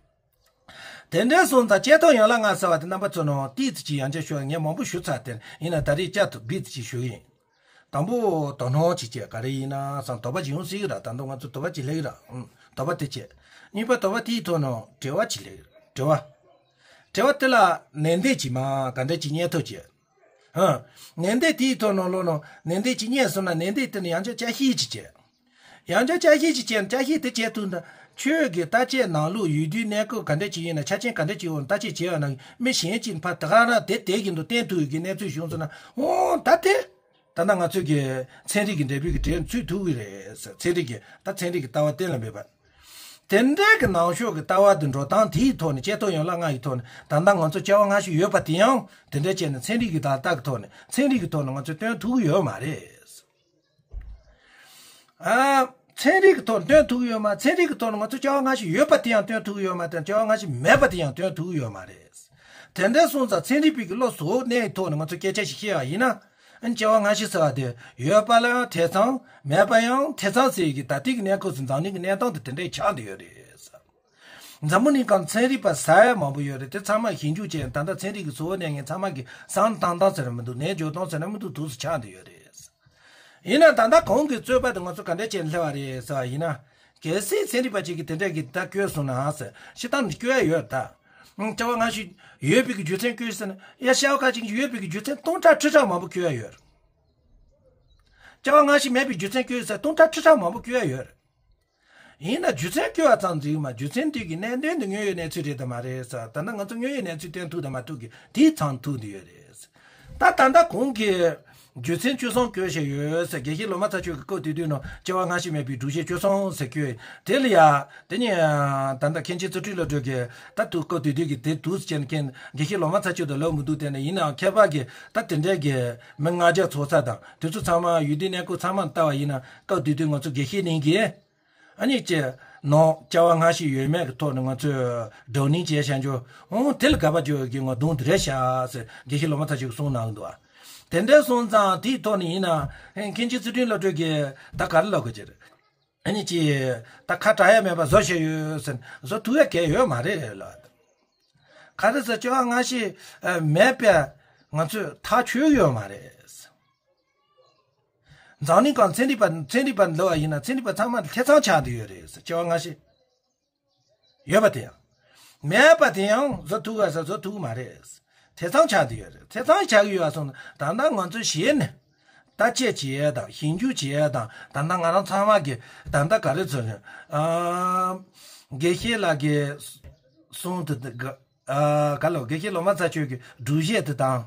དེ་འདྲ་སོང་ཙང་བྱེད་ཐབས་ཡན་ལག་ལྔ་ཟེར་བ་དེ་རྣམ་པ་ཚོ་ནང་ཏིག་ཙི་ཅིག་ཡང་བསྐྱར་ཞུ། ངས་མང་པོ་ཞུ་ཚར་ཏེ་ཡིན་ན་ད་རེས་བསྐྱར་དུ་སྦིར་ཙི་ཅིག་ཞུ་གི་ཡིན། དང་པོ་དོ་སྣང་ཅིག་བྱས། ག་རེ་ཡིན་ན་བསམ། དོགས་པ་ཅིག་ཡོང་སྲིད་ཀྱི་ར། ད་དུང་ང་ཚོ་དོགས་པ་ཅིག་སླེབས་ཀྱི་ར། ཨུམ། དོགས་པ་དེ་བྱས། གཉིས་པ་དོགས་པ་དེའི་ཐོག་ནས་དྲི་བ་ཅིག་སླེབས་ཀྱི་ར། དྲི་བ། དྲི་བ་དེ་ལ་ནན་ཏན་གྱིས་མར་ག་འདྲ་ཅིག་བརྙས་ཐབས་བྱས། ཨ། ནན་ཏན་དེའི་ཐོག་ནང་ལོགས་ནང་ནན་ཏན་ཅིག་རྙེད་སོང་ན་ནན་ཏན་དེ་ནི་ཡང་བསྐྱར་བསྐྱར་བཤད་ཅིག་བྱས། ཡང་བསྐྱར་བསྐྱར་བཤད་ཅིག་བྱས་ན་བསྐྱར་བཤད་དེ་བྱས་ཐུབ་ན་ཁྱོད་ཀྱི་ལྟ་བྱེད་ནང་ལོགས་ཡུལ་དུས་གནས་སྐབས་ག་འདྲ་ཅིག་ཡིན་ན་ཆ་རྐྱེན་ག་འདྲ་ཅིག་ཡོད་ན་ལྟ་བྱེད་བྱེད་ཡ་ན་མི་གཞན་གྱིས་ཕར་ད་ག་རང་དེ་དེ་བཞིན་དུ་བསྟན་ཐུབ་ཡོད་ཀྱི་གནས་ཚུལ་བྱུང་སོང་ན་འོ་ད་དེ། ད་ལྟ་ང་ཚོས་ཀྱི་ཚན་རིག་གི་འབྲས་བུ་གི་གྲས་ཚུད་ཐུབ་ཀྱི་རེད་ཟེར། ཚན་རིག་གི་ད་ཚན་རིག་གི་ལྟ་བ་གཏན་ལ་འབེབས་པ། དེ་འདྲའི་གི་ནང་ཤོག་གི་ལྟ་བ་དེ་འགྲོ་སྟངས་དེའི་ཐོག་ནས་དཔྱད་རྟོག་ཡན་ལག་ལྔ་ཡི་ཐོག་ནས་ད་ལྟ་ང་ཚོ་སྐྱེ་བ་སྔ་ཕྱི་ཡོད་པ་དེ་ཡང་དེ་འདྲ་བྱས་ནས་ཚན་རིག་གི་བརྡ་རྟགས་ཀྱི་ཐོག་ནས་ཚན་རིག་གི་ཐོག་ནས་ང་ཚོས་སྟོན་ཐུབ་ཀྱི་ཡོད་མ་རེད། ཨ། ཚན་རིག་གི་ཐོག་ནས་སྟོན་ཐུབ་ཀྱི་ཡོད་མ། ཚན་རིག་གི་ཐོག་ནས་ང་ཚོ་སྐྱེ་བ་སྔ་ཕྱི་ཡོད་པ་དེ་ཡང་སྟོན་ཐུབ་ཀྱི་ཡོད་མ་དང་སྐྱེ་བ་སྔ་ཕྱི་མེད་པ་དེ་ཡང་སྟོན་ཐུབ་ཀྱི་ཡོད་མ་རེད། དེ་འདྲ་སོང་ཙང་ཚན་རིག་པའི་གི་བློ་གཟུ་བོ་གནས་ཐོག་ནས་ང་ཚོ་སྐད་ཆ་ཞིག་བཤད་པ་ཡིན་ན། ཨ་ནི་སྐྱེ་བ་སྔ་ཕྱི་ཟེར་བ་དེ་ཡོད་པ་ལ་ཡང་ཐེ་ཚོམ་མེད་པ་ཡང་ཐེ་ཚོམ་ཟེར་གྱི་ད་ལྟའི་གི་གནས་སྐབས་སུ་འཛམ་གླིང་གི་གནས་སྟངས་དེ་དེ་འདྲའི་ཆགས་བསྡད་ཡོད་རེད། འཛམ་བུ་གླིང་སྒང་ཚན་རིག་པ་ཟེར་ཡ་མང་པོ་ཡོད་རེད། དེ་ཚང་མ་ཞིབ་འཇུག་བྱས་ད་ལྟ་ཚན་རིག་གི་གཟུ་བོ་གནས་མཁན་ཚང་མ་གི་བསམ་བློ་བཏང་སྟངས་ཟེར་ན་མི་འདུག་ནས་འཇོག་སྟངས་ཟེར་ན་མི་འདུག་འདུག་སེ་ཆགས་བསྡད་ཡོད་རེད། ཡིན་ན་ད་ལྟ་གོང་གི་རྩོད་པ་དེ་ང་ཚོ་ག་འདྲ་བྱས་ནས་སླེབས་པ་རེད་ཟེར་བ་ཡིན་ན། གལ་སྲིད་ཚན་རིག་པ་གཅིག་གིས་དེ་འདྲ་གི་ད་བཀོད་སོང་ན་ཟེར་སྤྱིར་བཏང་ནས་བཀོད་ཡ་ཡོད་ད། ཨང་། སྐྱེ་བ་སྔ་ཕྱི་ཡོད་པའི་གི་རྒྱུ་མཚན་བཀོད་ཟེར་ན་ཡ་ཤ་བ་ཁ་ཅིག་ཡོད་པའི་གི་རྒྱུ་མཚན་སྟོང་ཕྲག་ཁྲི་ཕྲག་མང་པོ་བཀོད་ཡ་ཡོད། སྐྱེ་བ་སྔ་ཕྱི་མེད་པའི་རྒྱུ་མཚན་བཀོད་ཟེར་སྟོང་ཕྲག་ཁྲི་ཕྲག་མང་པོ་བཀོད་ཡ་ཡོད། ཡིན་ན་རྒྱུ་མཚན་བཀོད་པ་ཙམ་འགྲིག་མ། རྒྱུ་མཚན་དེ་གི་གནད་དོན་དེ་དངོས་ཡོད་གནས་ཚུལ་རེད་དམ་མ་རེད་ཟེར། ད་ལྟ་ང་ཚོ་དངོས་ཡོད་གནས་ཚུལ་སྟོན་ཐུབ་དང་མ་ཐུབ་ཀྱི་དེའི་མཚམས་ཐུག་བསྡད་ཡོད་རེད། ད་ད་ལྟ་གོང་གི་རྒྱུ་མཚན་བཅུ་གསུམ་བཀོད་བཞག་ཡོད་ཟེར། དགེ་བཤེས་ལོ་མ་ཚ་ཁྱོད་ཀྱི་སྐབས་དེ་དུས་ནང་སྐྱེ་བ་སྔ་ཕྱི་མེད་པའི་སྒྲུབ་བྱེད་བཅུ་གསུམ་ཟེར་བཀོད། དེ་ལ་ཡ་དེ་ནི་ད་ལྟ་མཁན་ཆེན་ཚུལ་ཁྲིམས་བློ་གྲོས་ཀྱིས་ད་དུས་སྐབས་དེ་དུས་ཀྱི་དེ་དུས་སུ་ཅན་མཁན་དགེ་བཤེས་ལོ་མ་ཚ་ཁྱོད་དང་ལབ་མི་འདུག་དེ་ནས་ཡིན་ནའང་མཁས་པ་གི་ད་དེ་འདྲའི་གི་མི་ལྔ་བརྒྱ་ཚོགས་ས་དང་དེ་ཚོ་ཚང་མ་ཡུལ་དུས་གནས་སྐབས་ཚང་མ་ལྟ་བ་ཡིན་ན་སྐབས་དེ་དུས་ང་ཚོ་དགེ་བཤེས་གླིང་གི་ཨ་ནི་ཅེ། ནང་སྐྱེ་བ་སྔ་ཕྱི་ཡོད་མེད་ཀྱི་ཐོག་ནས་ང་ཚོས་བགྲོ་གླེང་བྱས་བྱ་འཇོག་འོང་དེ་ལ་དགག་པ་བརྗོད་ཀྱི་ངོ་གདོང་དེ་རེད་ཤག་ཟེར་དགེ་བཤེས་ལོ་མ་ཚ་ཁྱོད་ཀྱིས་གསུངས་གནང་འདུག་དེ་འདྲ་སོང་ཙང་དེའི་ཐོག་ནས་ཡིན་ན་མཁན་ཆེན་ཚུལ་ཁྲིམས་བློ་གྲོས་ཀྱིས་ད་ག་རེ་ལབ་དགོས་ཀྱི་རེད། ཨ་ནི་ཅེ། ད་ཁ་གྲག་ཡ་མེད་པ་བཟོ་བྱས་ཡོད་ཟེར་བཟོ་ཐུབ་ཡ་གལ་ཡོད་མ་རེད་ལབ། ག་རེ་ཟེར་སྐྱེ་བ་སྔ་ཕྱི་མེད་པ་ང་ཚོས་ཐག་ཆོད་ཡོད་མ་རེད། འཛམ་གླིང་སྒང་ཚན་རིག་པ་ཚན་རིག་པ་འདུལ་བ་ཡིན་ན་ཚན་རིག་པ་ཚང་མ་ལ་ཐེ་ཚོམ་ཆགས་བསྡད་ཡོད་རེད་ཟེར། སྐྱེ་བ་སྔ་ཕྱི་ཡོད་པ་དེ་ཡང་མེད་པ་དེ་ཡང་བཟོ་ཐུབ་ག་ཟེར་བཟོ་ཐུབ་མ་རེད། ཐེ་ཚོམ་ཆགས་བསྡད་ཡོད་རེད། ཐེ་ཚོམ་ཆགས་ཀྱི་ཡོད་པ་སོང་ན་ད་ལྟ་ང་ཚོ་གཞི་ནས་ལྟ་དཔྱད་བྱེད་ཡས་དང་ཞིབ་འཇུག་བྱེད་ཡས་དང་ད་ལྟ་ང་རང་ཚང་མ་གི་ད་ལྟ་ག་རེ་ཚོ་རེད། ཨ། དགེ་བཤེས་ལགས་ཀྱིས་གསུངས་དེ་ག་ཨ། ག་ལོ་དགེ་བཤེས་ལོ་མ་ཚ་ཁྱོད་ཀྱི་སྒྲུབ་བྱེད་དེ་དང་།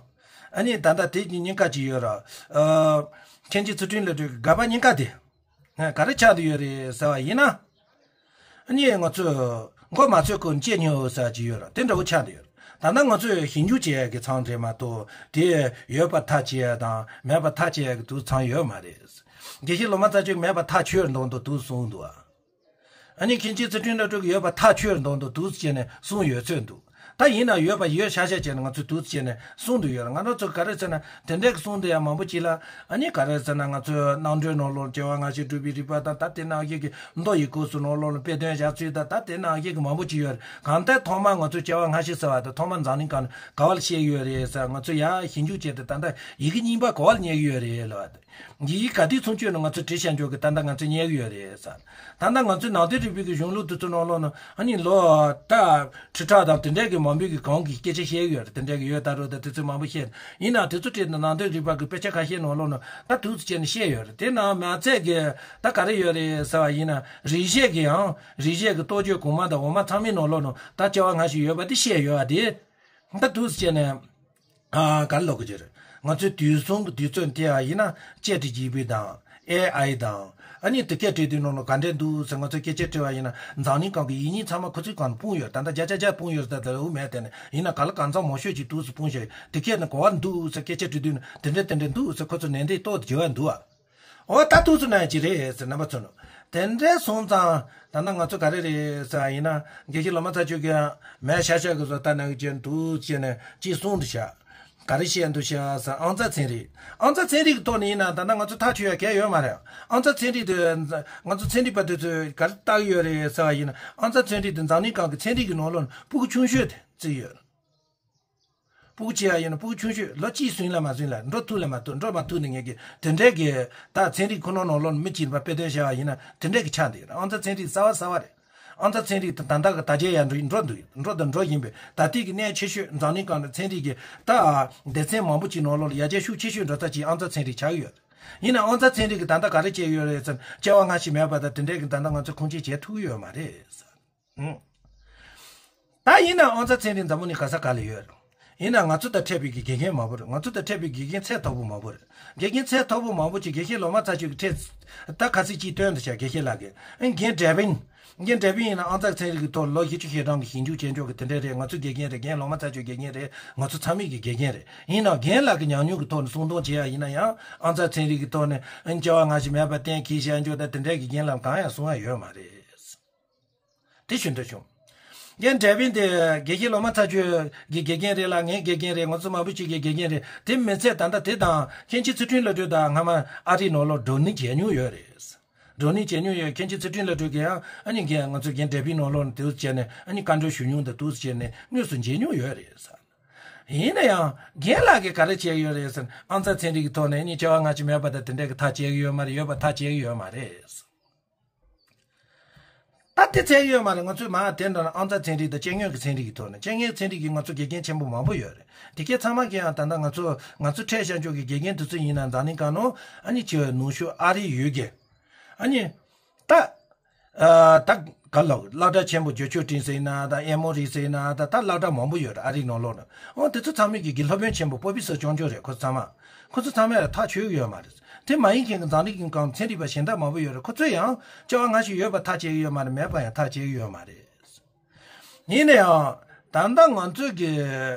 ཨ་ནི་ད་ལྟ་དེ་གཉིས་ཀ་ཅིག་ཡོད་ར། ཨ། མཁན་ཆེན་ཚུལ་ཁྲིམས་བློ་གྲོས་ཀྱི་དགག་པ་གཉིས་ཀ་དེ། ཨ། ག་རེ་ཆགས་བསྡད་ཡོད་རེད་ཟེར་བ་ཡིན་ན། ཨ་ནི་ང་ཚོས་མགོ་མ་ཚོས་གོང་བཅད་ཉོ་ཟེར་གྱི་ཡོད་ར་དེ་འདྲ་བོ་ཆགས་བསྡད་ཡོད་ར། ད་ལྟ་ང་ཚོས་ཞིབ་འཇུག་བྱེད་ཡག་གི་མཚམས་རེད་མ་གཏོགས་དེ་ཡོད་པ་ཐག་བཅད་ཡག་དང་མེད་པ་ཐག་བཅད་ཡག་གི་དུས་མཚམས་ཡོད་མ་རེད། དགེ་བཤེས་ལོ་མ་ཚ་ཁྱོད་མེད་པ་ཐག་ཆོད་མདོག་མདོག་དུས་གསུངས་འདུག་ཨ། ཨ་ནི་མཁན་ཆེན་ཚུལ་ཁྲིམས་བློ་གྲོས་ཀྱིས་ཡོད་པ་ཐག་ཆོད་མདོག་མདོག་འདུག་ཟེར་ནས་གསུངས་ཡོད་ཚོད་འདུག་ད་ཡིན་ན་ཡོད་པ་ཡོད་ཤག་ཤག་བྱས་ནས་ང་ཚོས་འདུག་ཟེར་ནས་གསུངས་འདུག་ཡོད་རེད། ང་རང་ཚོ་ག་རེ་ཟེར་ན་དེ་འདྲས་ཀྱི་གསུངས་འདུག་ཡ་མང་པོ་ཅིག་ལ་ཨ་ནི་ག་རེ་ཟེར་ན་ང་ཚོས་རྣམ་གྲོལ་ནང་ལོགས་སྐྱེ་བ་སྔ་ཕྱི་སྒྲུབ་པའི་རིགས་པ་དང་ད་དེ་ནང་བཞིན་གྱི་མདོ་ཡི་སྐབས་སུ་ནང་ལོགས་ལ་དཔེ་དོན་བཞག་ཚུལ་དང་ད་དེ་ནང་བཞིན་གྱི་མང་པོ་ཅིག་ཡོད་རེད། གང་ལྟར་ཐོག་མར་ང་ཚོས་སྐྱེ་བ་སྔ་ཕྱི་ཟེར་བ་དེ་ཐོག་མར་འཛམ་གླིང་སྒང་ལ་ག་བ་ལ་བཤད་ཡོད་རེད་ཟེར་ང་ཚོས་ཡར་ཞིབ་འཇུག་བྱས་ཏེ་ད་ལྟ་ཡི་གེ་རྙིང་པ་ག་བ་ལ་རྙེད་ཀྱི་ཡོད་རེད་ལབ་པ་དེ། འདི་ག་དུས་ཚུན་ཆོད་ནས་ང་ཚོས་བྲིས་བཞག་འཇོག་གི་ད་ལྟ་ང་ཚོས་རྙེད་ཀྱི་ཡོད་རེད་ཟེར། ད་ལྟ་ང་ཚོའི་ནང་བསྟན་རིག་པའི་གི་གཞུང་ལུགས་དེ་ཚོ་ནང་ལོགས་ན་ཨ་ནི་ལོ་ད་ཁྲི་ཕྲག་དང་དེ་འདྲས་ཀྱི་མང་པོའི་གི་གོང་གི་སྐད་ཆ་བཤད་ཀྱི་ཡོད་རེད། དེ་འདྲས་ཀྱི་ཡོད་ད་རུང་ད་དེ་ཚོ་མང་པོ་བཤད་ཡིན་ན་དེ་ཚོ་བྲིས་ནས་ནང་བསྟན་རིག་པ་གི་དཔེ་ཆ་ཁ་ཤས་ནང་ལོགས་ན་ད་དུས་ཚོད་བྱས་ནས་བཤད་ཡོད་རེད། དེ་ནང་མ་ཚད་ཀྱི་ད་ག་རེ་ཡོད་རེད་ཟེར་བ་ཡིན་ན་རིག་བྱེད་ཀྱི་ཡང་རིག་བྱེད་ཀྱི་རྟོགས་བརྗོད་གོང་མ་དང་འོག་མ་ཚང་མའི་ནང་ལོགས་ན་ད་སྐྱེ་བ་སྔ་ཕྱི་ཡོད་པ་དེ་བཤད་ཡོད་པ་དེ། ད་དུས་བྱས་ནས། ཨ། ག་རེ་ལབ་དགོས་ཀྱི་རེད། ང་ཚོའི་དུས་གསུམ་གྱི་དུས་ཚོད་དེ་ཡང་ཡིན་ན་ཅེ་ཏི་ཇི་པི་དང་ཨེ་ཨའི་དང་ཨ་ནི་དེ་སྐད་བྲིས་དུས་ནང་ལ་ག་འདྲས་འདུག་ཟེར་ང་ཚོས་སྐད་ཆ་དྲིས་པ་ཡིན་ན་འཛམ་གླིང་སྒང་གི་ཡིག་རྙིང་ཚང་མ་ཁོ་ཚོའི་སྒང་ལ་སྤུངས་ཡོད། ད་ལྟ་བརྒྱ་ཆ་བརྒྱ་སྤུངས་ཡོད་ད་ལྟ་འུ་མེད་དེ་ནས་ཡིན་ན་ག་ལ་གང་ཚང་མང་ཤོས་ཅིག་དུས་སུ་སྤུངས་ཤག་དེ་སྐད་ནི་ག་བ་འདུག་ཟེར་སྐད་ཆ་དྲིས་དུས་ནི་དེ་འདྲས་དེ་འདྲས་འདུག་ཟེར་ཁོ་ཚོ་ནན་ཏན་ཏོག་ཏུ་བརྗོད་པ་འདུག་ཨ། འོ་ད་ཐུགས་སུ་ན་ཅི་རེད་ཟེར་རྣམ་པ་ཚོ་ནོ། དེ་འདྲའི་སོང་ཙང་ད་ནང་ང་ཚོ་ག་རེ་རེད་ཟེར་བ་ཡིན་ན་དགེ་བཤེས་ལོ་མ་ཚ་ཁྱོད་ཀྱིས་མེད་ཤག་ཤག་གི་བཟོ་ལྟ་ནང་གི་ཅན་འདུག་ཅེས་ནས་ཅིག་གསུངས་འདུག་ཤག་ག་རེ་བཤད་འདུག་ཤག་ཟེར་ཨང་རྩ་ཚན་རིག་ཨང་རྩ་ཚན་རིག་གི་ཐོག་ནས་ཡིན་ན་ད་ནང་ང་ཚོ་ཐག་ཆོད་ཡ་གལ་ཡོད་མ་རེད། ཨང་རྩ་ཚན་རིག་དེ་ང་ཚོ་ཚན་རིག་པ་དེ་ཚོས་ག་རེ་བལྟ་གི་ཡོད་རེད་ཟེར་བ་ཡིན་ན་ཨང་རྩ་ཚན་རིག་དེ་འཛམ་གླིང་སྒང་གི་ཚན་རིག་གི་ནང་ལོགས་ནས་སྤུ་གུ་ཆུང་ཤོས་དེ་བརྩི་ཡོད། སྤུ་གུ་ཆེ་བ་ཡིན་ན་སྤུ་གུ་ཆུང་ཤོས་ལོ་གཅིག་ཟིན་ལ་མ་ཟིན་ལ་འགྲོ་ཐུབ་ལ་མ་ཐུབ་འགྲོ་མ་ཐུབ་ནས་ངེད་ཀྱི་དེ་འདྲའི་གི་ད་ཚན་རིག་ཁོ་ན་ནང་ལོགས་ནས་མི་གཅིག་པ་དཔེ་སྟོན་བྱ་བ་ཡིན་ན་དེ་འདྲའི་གི་ཆགས་འདུག་ཡོད་རེད། ཨང་རྩ་ཚན་རིག་གསར་བ་གསར་བ་རེད། ཨང་རྩ་ཚན་རིག་དང་ད་ལྟ་གི་དར་རྒྱས་ཡར་འགྲོ་འགྲོ་འདུག་འགྲོ་དང་འགྲོ་བཞིན་པའི་ད་ལྟའི་གི་གནད་ཆེ་ཤོས་འཛམ་གླིང་སྒང་ནས་ཚན་རིག་གི་ད་སྡེ་ཚན་མང་པོ་ཅིག་ནང་ལོགས་ལ་ཡར་རྒྱས་ཤུགས་ཆེ་ཤོས་འགྲོ་ས་ཅིག་ཨང་རྩ་ཚན་རིག་ཆགས་ཀྱི་ཡོད། ཡིན་ནའང་ཨང་རྩ་ཚན་རིག་གི་ད་ལྟ་ག་རེ་བྱས་ཡོད་རེད་ཟེར་ན་སྐྱེ་བ་སྔ་ཕྱི་མེད་པ་དང་དེ་འདྲའི་གི་ད་ལྟ་ང་ཚོས་ཁུངས་སྐྱེལ་བྱེད་ཐུབ་ཀྱི་ཡོད་མ་རེད། ཨང་། ད་ཡིན་ན་ཨང་རྩ་ཚན་རིག་འཛམ་བུ་གླིང་ག་ས་ག་ལ་ཡོད་རེད། ཡིན་ན་ང་ཚོ་དང་འཕྲད་པའི་གི་དགེ་རྒན་མང་པོ་རེད། ང་ཚོ་དང་འཕྲད་པའི་དགེ་རྒན་ཚད་མཐོ་པོ་མང་པོ་རེད། དགེ་རྒན་ཚད་མཐོ་པོ་མང་པོ་ཅིག་དགེ་བཤེས་ལོ་མ་ཚ་ཆོས་ཀྱི་ཁྲིད་ད་ཁ་ཚིག་ཅིག་སྟོན་དུ་བྱ། དགེ་བཤེས་ལགས་ཀྱིས་ཨ་རྒན་འབྲས་བུ་ཡིན། རྒན་འབྲས་བུ་ཡིན་ན་ཨང་རྩ་ཚན་རིག་གི་ཐོག་ལོ་བཞི་བཅུ་ཞེ་གྲངས་ཀྱི་ཞིབ་འཇུག་བྱས་འཇོག་གི་དེ་འདྲ་རེད། ང་ཚོ་དགེ་རྒན་རེད། རྒན་ལོ་མ་ཚ་ཆོས་དགེ་རྒན་རེད། ང་ཚོ་ཚང་མས་ཀྱི་དགེ་རྒན་རེད། ཡིན་ནའང་རྒན་ལགས་ཀྱི་ཉམས་མྱོང་གི་ཐོག་ནས་གསུང་དོན་བྱེད་ཡ་ཡིན་ན་ཡང་ཨང་རྩ་ཚན་རིག་གི་ཐོག་ནས་ཨ་སྐྱེ་བ་སྔ་ཕྱི་མེད་པ་གཏན་འཁེལ་བྱས་འཇོག་ད་དེ་འདྲ་གི་རྒན་ལགས་གང་ཡང་གསུང་ཡ་ཡོད་མ་རེད། དེ་ཞུ་འདོད་བྱུང་། རྒན་འབྲས་བུ་དེ་དགེ་བཤེས་ལོ་མ་ཚ་ཆོས་ཀྱི་དགེ་རྒན་རེད་ལ་ངའི་དགེ་རྒན་རེད། ང་ཚོ་མང་པོ་ཅིག་གི་དགེ་རྒན་རེད། དེ་མི་ཚད་ད་ལྟ་དེ་དང་མཁན་ཆེན་ཚུལ་ཁྲིམས་བློ་གྲོས་དང་སྔ་མ་ཨ་རིའི་ནང་ལོགས་བགྲོ་གླེང་བྱས་མྱོང་ཡོད་རེད། བགྲོ་གླེང་བྱས་མྱོང་ཡོད། མཁན་ཆེན་ཚུལ་ཁྲིམས་བློ་གྲོས་ཀྱིས་ཡང་ཨ་ནི་རྒན་ང་ཚོ་རྒན་འབྲས་བུའི་ནང་ལོགས་ནས་དུས་སུ་བྱས་ནས་ཨ་ནི་བཀའ་འཁྲོལ་ཞུ་མྱོང་དང་དུས་སུ་བྱས་ནས་དངོས་སུ་མཇལ་མྱོང་ཡོད་རེད་ཟེར། ཡིན་ན་ཡང་རྒན་ལགས་ཀྱིས་ག་རེ་བྱས་ཡོད་རེད་ཟེར་ན་ཨང་རྩ་ཚན་རིག་གི་ཐོག་ནས་ཨ་ནི་སྐྱེ་བ་སྔ་ཕྱི་མེད་པ་དང་དེ་འདྲ་གི་ཐག་བཅད་ཀྱི་ཡོད་མ་རེད། ཡོད་པ་ཐག་བཅད་ཀྱི་ཡོད་མ་རེད། ད་དེ་ཚད་ཡོད་མ་རེད། ང་ཚོས་མ་དེ་འདྲ་ཨང་རྩ་ཚན་རིག་དང་སྐྱེ་དངོས་ཀྱི་ཚན་རིག་གི་ཐོག་ནས་སྐྱེ་དངོས་ཚན་རིག་གི་ང་ཚོ་དགེ་རྒན་ཆེན་པོ་མང་པོ་ཡོད་རེད། དེ་གའི་ཚང་མ་གི་ཡང་ད་ལྟ་ང་ཚོ་ང་ཚོ་འཕྲད་བཞག་འཇོག་གི་དགེ་རྒན་དེ་ཚོ་ཡིན་ན་འཛམ་གླིང་སྒང་ནང་ཨ་ནི་ཆེ་བའི་ནུ་ཞོ་ཨ་རི་ཡོད་གི་ཨ་ནི་ད་ཨ་ད་ག་ལོག་སློབ་གྲྭ་ཆེན་པོ་ཇོ་ཆོས་སྤྲིན་ཟེར་ན་ད་ཨེ་མོ་རི་ཟེར་ན་ད་ད་སློབ་གྲྭ་མང་པོ་ཡོད་རེད། ཨ་རིའི་ནང་ལོགས་ནས་ཨོ་དེ་ཚོ་ཚང་མས་གི་གི་སློབ་དཔོན་ཆེན་པོ་པོ་པི་སར་ཅོང་ཅོ་རེད། ཁོ་ཚང་མ་ཁོ་ཚོ་ཚང་མས་ཐག་ཆོད་ཡོད་མ་རེད། དེ་མ་ཡིན་མཁན་གྱི་འཛམ་གླིང་གི་སྒང་ཚན་རིག་པ་གཞན་དག་མང་པོ་ཡོད་རེད། ཁོ་ཚོས་ཡང་སྐྱེ་བ་སྔ་ཕྱི་ཡོད་པ་ཐག་བཅད་ཀྱི་ཡོད་མ་རེད། མེད་པ་ཡང་ཐག་བཅད་ཀྱི་ཡོད་མ་རེད། ཡིན་ན་ཡང་ད་ལྟ་ང་ཚོས་ཀྱི་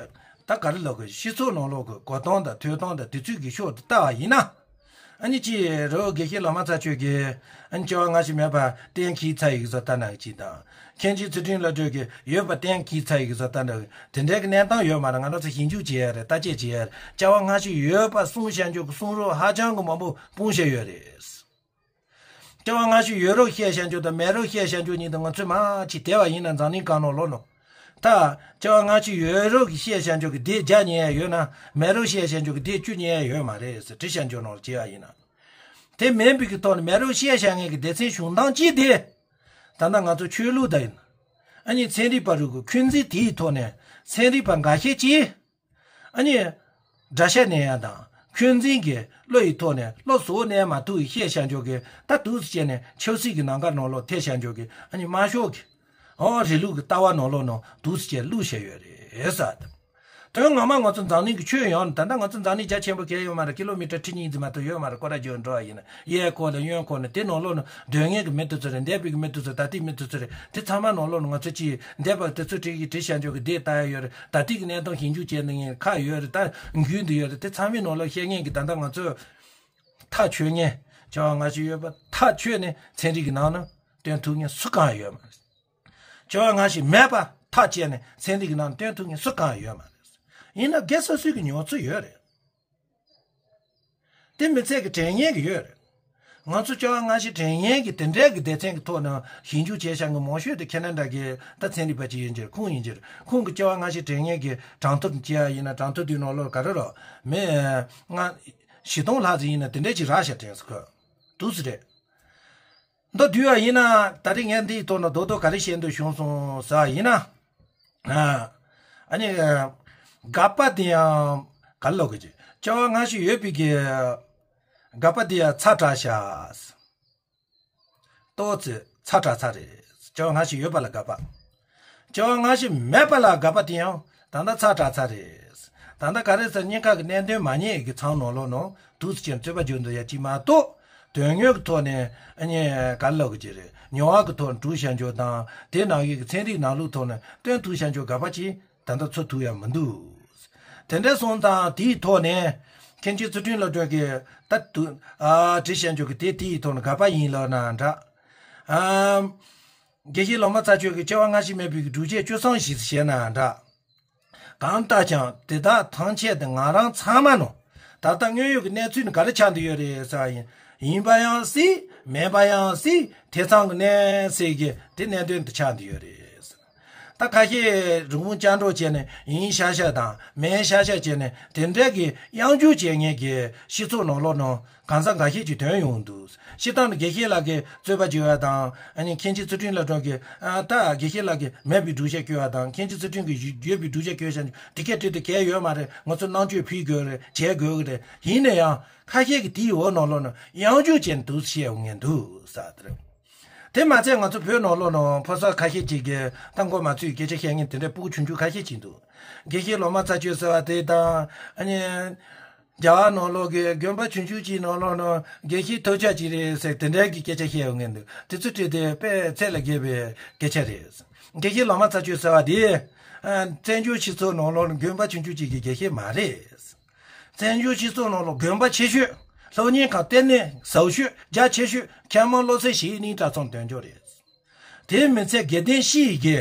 ད་ག་རེ་ལབ་དགོས། སྤྱི་ཚོགས་ནང་ལོགས་ཀྱི་གོ་སྟངས་དང་ཐོས་སྟངས་དང་དུས་ཚོད་ཀྱི་ཕྱོགས་དེ་ལྟ་བ་ཡིན་ན་ཨ་ནི་ཅི་རེད། དགེ་བཤེས་ལོ་མ་ཚ་ཆོས་ཀྱིས་ཨ་ནི་སྐྱེ་བ་སྔ་ཕྱི་མེད་པ་གཏན་འཁེལ་ཚར་ཡི་གི་བཟོ་ལྟ་ན་གི་ཅིག་དང་། མཁན་ཆེན་ཚུལ་ཁྲིམས་བློ་གྲོས་ཀྱིས་ཡོད་པ་གཏན་འཁེལ་ཚར་ཡི་གི་བཟོ་ལྟ་ན་གི་དེ་འདྲའི་གི་གནས་སྟངས་ཡོད་མ་རེད། ང་རང་ཚོ་ཞིབ་འཇུག་བྱེད་ཡ་རེད། བརྟག་དཔྱད་བྱེད་ཡ་རེད། སྐྱེ་བ་སྔ་ཕྱི་ཡོད་པ་གསུང་བཤད་འཇོག་གི་གསུང་རབ་ཧ་ཅང་གི་མང་པོ་སྤུངས་བཞག་ཡོད་རེད། སྐྱེ་བ་སྔ་ཕྱི་ཡོད་རོགས་བཤད་བཤད་འཇོག་དང་མེད་རོགས་བཤད་བཤད་འཇོག་གཉིས་དང་ང་ཚོས་མ་ཅིག་བལྟས་པ་ཡིན་ན་འཛམ་གླིང་སྒང་ནང་ལོགས་ནང་། ད་སྐྱེ་བ་སྔ་ཕྱི་ཡོད་རོགས་ཀྱི་བཤད་བཤད་འཇོག་གི་སྡེ་བརྒྱ་ཉན་ཡ་ཡོད་ན་མེད་རོགས་བཤད་བཤད་འཇོག་གི་སྡེ་བཅུ་ཉན་ཡ་ཡོད་མ་རེད་ཟེར་དྲི་བཤད་འཇོག་ནང་ལ་བྱས་པ་ཡིན་ན། དེ་མིན་པའི་གི་ཐོག་ནས་མེད་རོགས་བཤད་བཤད་མཁན་གྱི་སྡེ་ཚན་བྱུང་སྟངས་ཅིག་དེ། ད་ལྟ་ང་ཚོ་ཆོས་ལུགས་དང་ཡིན། ཨ་ནི་ཚན་རིག་པ་རུ་གི་འཁོན་འཛིན་དེའི་ཐོག་ནས་ཚན་རིག་པ་འགའ་ཤས་ཀྱིས། ཨ་ནི། དགྲ་ཤ་ནས་ཡ་དང་འཁོན་འཛིན་གྱི་བློ་ཡི་ཐོག་ནས་བློ་གཟུ་བོ་གནས་མ་ཐུབ་ཡི་བཤད་བྱ་འཇོག་གི་ད་དུས་སུ་བྱས་ནས་ཆབ་སྲིད་ཀྱི་ནང་ཁ་ནང་ལོག་ཐེ་བྱ་འཇོག་གི་ཨ་ནི་དམར་ཤོག་གི་ཨོ་རི་ལུགས་ཀྱི་ལྟ་བ་ནང་ལོག་ནང་དུས་སུ་བྱས་བླུགས་བྱས་ཡོད་རེད་ཟེར། དོན་ངོ་མ་ང་ཚོ་འཛམ་གླིང་གི་ཆོས་ཡོང་ནས་ད་ལྟ་ང་ཚོ་འཛམ་གླིང་རྒྱ་ཆེན་པོ་གས་ཡོད་མ་རེད། ཀི་ལོ་མི་ཊར་ཁྲི་གཉིས་ཙམ་མ་གཏོགས་ཡོད་མ་རེད། སྐོར་ར་བརྒྱུད་འགྲོ་བ་ཡིན་ན་གཡས་སྐོར་ལ་གཡོན་སྐོར་ནས་དེ་ནང་ལོག་ནང་སྡོད་མཁན་གྱི་མི་དེ་ཚོ་རེད། འདས་པའི་གི་མི་དེ་ཚོ་རེད། ད་ལྟའི་མི་དེ་ཚོ་རེད། དེ་ཚང་མ་ནང་ལོགས་ནང་ང་ཚོ་ཅིག་འདས་པ་དེ་ཚོ་བྲིས་ཀྱི་བྲིས་བྱ་འཇོག་གི་བསྡད་ལྟ་ཡ་ཡོད་རེད། ད་ལྟའི་གི་གནས་སྟངས་ཞིབ་འཇུག་བྱས་ནས་ངས་ཁ་ཡོད་རེད། ད་རྒྱུན་དུ་ཡོད་རེད། དེ་ཚང་མའི་ནང་ལོགས་བཤད་མཁན་གྱི་ད་ལྟ་ང་ཚོས་ཐག་ཆོད་མཁན་བྱ་བ་ང་ཚོ་ཡོད་པ་ཐག་ཆོད་ནས་ཚན་རིག་གི་ནང་ན་སྟོན་ཐུབ་མཁན་སུ་གང་ཡོད་མ་རེད། བྱ་བ་ང་ཚོ་མེད་པ་ཐག་བཅད་ནས་ཚན་རིག་གི་ནང་ན་སྟོན་ཐུབ་མཁན་སུ་གང་ཡོད་མ་རེད། ཡིན་ན་སྒེར་སོ་སོའི་གི་མྱོང་ཚོར་ཡོད་རེད། དེ་མི་ཚད་ཀྱི་དྲན་མཁན་གྱི་ཡོད་རེད། ང་ཚོ་སྐྱེ་བ་སྔ་ཕྱི་དྲན་མཁན་གྱི་དེ་འདྲའི་གི་སྡེ་ཚན་གྱི་ཐོག་ནས་ཞིབ་འཇུག་བྱས་བཞག་མཁན་མང་ཤོས་དེ་ཁེ་ན་ཌ་གི་ད་ཚན་རིག་པ་ཅིག་ཡིན་གྱི་རེད། ཁོང་ཡིན་གྱི་རེད། ཁོང་གི་སྐྱེ་བ་སྔ་ཕྱི་དྲན་མཁན་གྱི་གྲངས་ཐོ་དེ་བྱས་པ་ཡིན་ན་གྲངས་ཐོ་དེའི་ནང་ལོགས་ག་རེ་རོ་མི་ལྔ་བཞི་སྟོང་ལྷག་ཙམ་ཡིན་ན་དེ་འདྲའི་ཅིག་རག་བཞག་དྲན་སོང་། ཁོས་འདུག་སེ་རེད། མདོར་བསྡུས་པ་ཡིན་ན་ད་རེས་ངས་འདིའི་ཐོག་ནས་རྡོག་རྡོག་ག་རེ་བཤད་འདོད་བྱུང་སོང་ཟེར་བ་ཡིན་ན། ཨ་ནི། དགག་པ་དེ་ཡང་ག་རེ་ལབ་དགོས་ཀྱི། སྐྱེ་བ་སྔ་ཕྱི་ཡོད་པའི་གི། དགག་པ་དེ་ཡང་ཚ་དྲགས་ཤག་ཏོག་ཙི་ཚ་དྲགས་ཚར་རེད། སྐྱེ་བ་སྔ་ཕྱི་ཡོད་པ་ལ་དགག་པ། སྐྱེ་བ་སྔ་ཕྱི་མེད་པ་ལ་དགག་པ་དེ་ཡང་ད་ལྟ་ཚ་དྲགས་ཚར་རེད། ད་ལྟ་ག་རེ་ཟེར་གཉིས་ཀ་གི་གནད་དོན་མ་རྙེད་ཀྱི་ཚང་ནང་ལོགས་ནང་དུས་སུ་ཅན་རྩོད་པ་རྒྱུ་འདི་ཡ་གཅིག་མ་གཏོགས། དོན་དངོས་ཀྱི་ཐོག་ནས་ཨ་ནི་ག་རེ་ལབ་དགོས་ཀྱི་རེད། མྱོང་བ་གི་ཐོག་ནས་གྲུབ་བཞག་འཇོག་དང་དེ་ནང་བཞིན་གྱི་ཚན་རིག་ནང་ལུགས་ཐོག་ནས་སྟོན་ཐུབ་བཞག་འཇོག་དགག་པ་ཅིག་ད་ལྟ་ཚོར་ཐུབ་ཡ་མི་འདུག་དེ་འདྲ་སོང་ཙང་དེའི་ཐོག་ནས་མཁན་ཆེན་ཚུལ་ཁྲིམས་བློ་གྲོས་ཀྱིས་ད་དུ་ཨ་བྲིས་བཞག་འཇོག་གི་དེ་དེའི་ཐོག་ནས་དགག་པ་ཡིན་ལབ་ན་འདྲ། ཨ་དགེ་བཤེས་ལོ་མ་ཚ་ཆོས་ཀྱིས་སྐྱེ་བ་སྔ་ཕྱི་མེད་པའི་སྒྲུབ་བྱེད་བཅུ་གསུམ་ཞིག་བཤད་ན་འདྲ། གང་ལྟར་ཀྱང་དེ་དག་ཐམས་ཅད་དེ་ང་རང་ཚང་མ་ནོ། ད་ལྟ་དངོས་ཡོད་ཀྱི་གནས་ཚུལ་ནི་ག་རེ་ཆགས་འདུག་ཡོད་རེད་ཟེར་བ་ཡིན། ཡིན་པ་ཡང་སྲིད་མེད་པ་ཡང་སྲིད་དེ་ཚང་གི་གནས་ཟེར་གྱི་དེ་གནད་དོན་དུ་ཆགས་འདུག་ཡོད་རེད། ད་ཁ་ཤས་རི་བོང་ཅལ་འདྲོགས་བྱས་ནས་ཡིན་ཤག་ཤག་དང་མིན་ཤག་ཤག་བྱས་ནས་དེ་འདྲ་གི་གཡང་འཇུག་བྱེད་མཁན་གྱི་སྤྱི་ཚོགས་ནང་ལོགས་ནང་གང་ཟག་འགའ་ཤས་ཅིག་ཐོན་ཡོང་འདུག་སྤྱིར་བཏང་ནི་དགེ་བཤེས་ལགས་ཀྱིས་རྩོད་པ་བྱེད་པ་དང་ཨ་ནི་མཁན་ཆེན་ཚུལ་ཁྲིམས་བློ་གྲོས་ཀྱིས་ཨ་ད་དགེ་བཤེས་ལགས་ཀྱིས་མེད་པའི་སྒྲུབ་བྱེད་བཀོད་པ་དང་མཁན་ཆེན་ཚུལ་ཁྲིམས་ཀྱིས་ཡོད་པའི་སྒྲུབ་བྱེད་བཀོད་བཞག་འདུག་དེ་གས་དྲིས་ཏེ་གལ་ཡོད་མ་རེད། ང་ཚོ་རྣམ་དཔྱོད་ཕུལ་དགོས་རེད། བྱེད་དགོས་ཀྱི་རེད། ཡིན་ན་ཡང་ཁ་ཤས་ཀྱིས་དེའི་འོག་ནང་ལོགས་ནང་གཡང་འཇུག་བྱས་འདུག་བཤད་འོང་ངེས་འདུག་ཟེར་དེ་རེད། དེ་མ་ཚད་ང་ཚོ་བོད་ནང་ལོགས་ནང་ཕོ་གསར་ཁ་ཤས་ཅིག་གིས་ད་མགོ་མ་ཚོས་སྐད་ཆ་བཤད་མཁན་དེ་འདྲའི་སྤུ་གུ་ཆུང་ཆུང་ཁ་ཤས་ཅིག་འདུག་དགེ་བཤེས་ལོ་མ་ཚ་ཆོས་ཟེར་བ་དེ་དང་ཨ་ནི། རྒྱ་གར་ནང་ལོགས་ཀྱི་དགོན་པ་ཆུང་ཆུང་ཅིག་ནང་ལོགས་ནང་དགེ་བཤེས་ཐོབ་ཆ་ཅིག་རེད་ཟེར་དེ་འདྲའི་གི་སྐད་ཆ་བཤད་ཡོང་ངེས་འདུག་དེ་ཚོ་དྲིས་ཏེ་དཔེ་ཚད་ལས་བརྒལ་བའི་སྐད་ཆ་རེད། དགེ་བཤེས་ལོ་མ་ཚ་ཆོས་ཟེར་བ་དེ། བཙན་བྱོལ་སྤྱི་ཚོགས་ནང་ལོགས་དགོན་པ་ཆུང་ཆུང་ཅིག་གི་དགེ་བཤེས་མ་རེད། བཙན་བྱོལ་སྤྱི་ཚོགས་ནང་ལོགས་དགོན་པ་ཆེ་ཤོས། སློབ་གཉེར་ཁང་ལྟེ་གནས་ཟབ་ཤོས་རྒྱ་ཆེ་ཤོས་མཁས་མང་བློ་གསལ་ཞིག་ནི་གྲྭ་ཚང་དོན་གཅོད་རེད། དེ་མི་ཚད་དགེ་ལྡན་ཤེས་ཡི་གི་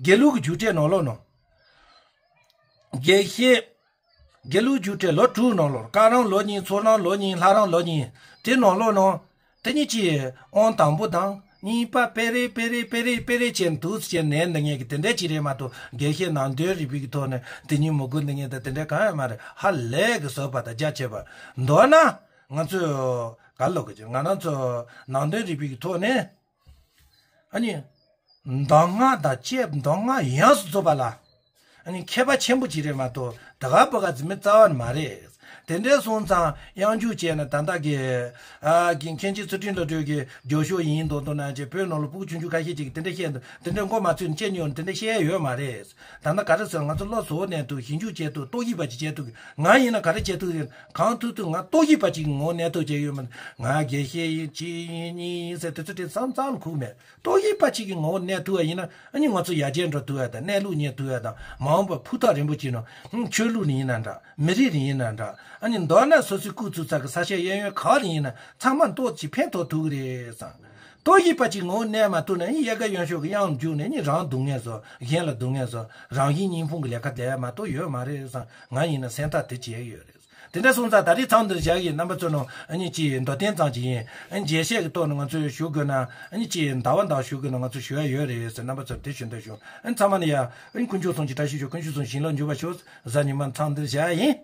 དགེ་ལུགས་ཀྱི་རྒྱུགས་སྤྲོད་ནང་ལོགས་ནང་། དགེ་བཤེས། དགེ་ལུགས་རྒྱུགས་སྤྲོད་ལོ་དྲུག་ནང་ལོགས་བཀའ་རམས་ལོ་གཉིས། ཚོགས་རམས་ལོ་གཉིས། ལྷ་རམས་ལོ་གཉིས། དེ་ནང་ལོགས་ནང་དེ་གཉིས་ཀྱིས་དབང་དང་པོ་དང་གཉིས་པ་སྤེ་རེ་སྤེ་རེ་སྤེ་རེ་སྤེ་རེ་བྱས་འདུག་ཟེར་ནས་འདི་ངས་ཀྱི་དེ་འདྲ་ཅིག་རེད་མ་གཏོགས་དགེ་བཤེས་ནང་དོན་རིག་པའི་གི་ཐོག་ནས་དེ་གཉིས་མི་དགོས་འདི་ངས་ད་དེ་འདྲ་གང་ཡང་མ་རེད། ཧ་ལས་གི་བཟོད་པ་དང་རྒྱ་ཆེ་བ། མདོར་ན་ང་ཚོས་ག་ལོག་གི་ང་རང་ཚོ་ནང་དོན་རིག་པའི་གི་ཐོག་ནས། ཨ་ནི། གདམས་ངག་དང་བཅས་གདམས་ངག་ཡོངས་སུ་རྫོགས་པ་ལ། ཨ་ནི་མཁས་པ་ཆེན་པོ་ཅིག་རེད་མ་གཏོགས་ད་ག་པ་ག་ཟི་མི་རྩ་བ་ནས་མ་རེད། དེ་འདྲའི་སོང་ཙང་གཡང་འཇུག་བྱས་ན་ད་ལྟ་གི། ཨ་གི་མཁན་ཆེན་ཚུལ་ཁྲིམས་བློ་གྲོས་ཀྱི་རྒྱབ་ཤོག་ཡིན་མདོག་མདོག་ན་ཅེ་བོད་ནང་ལ་སྤུ་གུ་ཆུང་ཆུང་ཁ་ཤས་ཅིག་གིས་དེ་འདྲ་བཤད་འདུག་དེ་འདྲའི་མགོ་མ་ཚོས་ནས་ཅེ་ཉོ་ནས་དེ་འདྲ་བཤད་ཡོད་མ་རེད། ད་ལྟ་ག་རེ་ཟེར་ང་ཚོ་བློ་གཟུ་བོ་གནས་ཐུབ་ཞིབ་འཇུག་བྱེད་ཐུབ་རྟོག་ཞིབ་པ་ཅིག་བྱེད་ཐུབ་ང་ཡིན་ན་ག་རེ་བྱེད་ཐུབ་ཡོད་གང་ཐུབ་ཐུབ་ང་རྟོག་ཞིབ་པ་ཅིག་ངོ་ནས་ཐུབ་བྱེད་ཡོད་མ་ང་དགེ་བཤེས་ཡིན་ཅི་ཡིན་གཉིས་ཡིན་ཟེར་དེ་ཚོ་དེ་བསམ་བསམ་ལ་ཁུག་མེད། རྟོག་ཞིབ་པ་ཅིག་གི་ངོ་བོ་གནས་ཐུབ་པ་ཡིན་ན་ཨ་ནི་ང་ཚོ་ཡར་རྒྱས་འགྲོ་ཐུབ་ཡ་དང་གནས་ལུགས་རྙེད་ཐུབ་ཡ་དང་མ་འོངས་པ་ཕུགས་ཐག་རིང་པོ་ཅིག་ནང་ཆོས་ལུགས་ནས་ཡིན་ན་འདྲ་མི་རིགས་ནས་ཡིན་ན་འདྲ་ཨ་ནི་མདོར་ན་སོ་སོའི་སྐུ་ཚུགས་ཚ་གི་ས་ཆ་གཡས་གཡོན་ག་ལ་ཡིན་ན་ཚང་མ་ཏོག་ཅིག་ཕན་ཐོགས་ཐུབ་ཀྱི་རེད་བསམ། རྟོག་ཞིབ་པ་ཅིག་ངོ་བོ་གནས་མ་ཐུབ་ན་ཨ་ནི་གཡས་ཀ་གཡོན་ཕྱོགས་ཀྱི་གཡང་རྒྱུག་ནས་ཨ་ནི་རང་སྡུག་བསྔལ་བཟོ་གཞན་ལ་སྡུག་བསྔལ་བཟོ་རང་བཞིན་གཉིས་ཕུང་གི་ལས་ཀ་དེ་མ་གཏོགས་ཡོད་མ་རེད་བསམ། ང་ཡིན་ན་སེམས་ཐག་དེ་བྱེད་ཀྱི་ཡོད་རེད། དེ་འདྲ་སོང་ཙང་ད་རེས་མཚམས་འདིར་བཞག་གི་རྣམ་པ་ཚོ་ནང་ཨ་ནི་ཅིག་མདོར་བསྟན་ཙམ་ཅིག་ཡིན། ཨ་ནི་རྒྱས་བཤད་ཀྱི་ཐོག་ནས་ང་ཚོས་ཞུ་དགོས་ན་ཨ་ནི་ཅིག་ཟླ་བ་འདྲ་ཞུ་དགོས་ན་ང་ཚོས་ཞུ་ཡ་ཡོད་རེད་ཟེར་རྣམ་པ་ཚོར་དེ་ཞུ་འདོད་བྱུང་། ཨ་ནི་ཚང་མ་ནི་ཡ་ཨ་ནི་དཀོན་མཆོག་གསུམ་གྱི་བཀྲ་ཤིས་ཤོག་དཀོན་མཆོག་གསུམ་བྱིན་རླབས་འཇུག་པར་ཤོག་གཟའ་ཉི་མ་མཚམས་འདིར་བཞག་ཡིན།